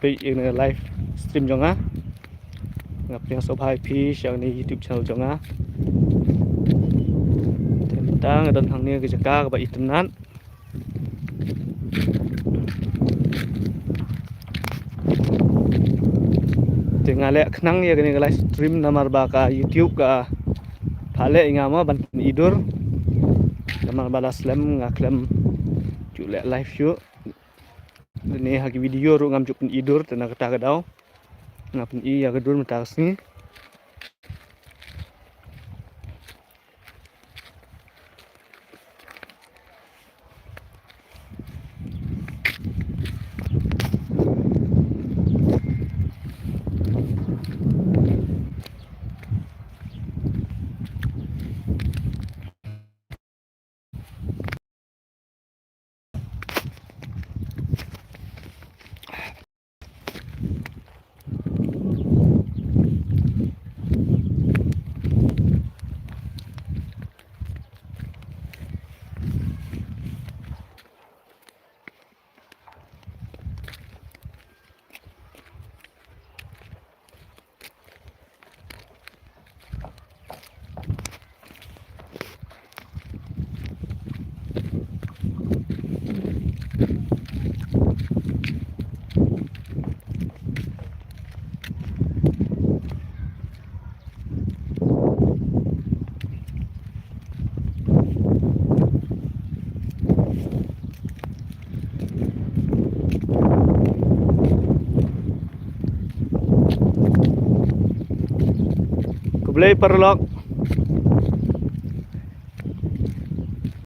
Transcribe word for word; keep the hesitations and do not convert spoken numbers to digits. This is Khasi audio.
peit ïa kane ka live stream jong nga. Nga pdiang sngewbha ïa phi sha kane ka YouTube channel jong nga. Te mynta nga don hangne ha ka jaka kaba itynnad. Te nga leh khnang ïa kane ka live stream namar ba ka YouTube ka phah leh ïa nga mo ban pyni dur. Namar ba la slem nga khlem ju leh live shuh. Lane ha ki video ruh ngam ju pyni dur, te na kata ka daw nga pyni ïa ka dur mynta ka sngi. Khublei paralok.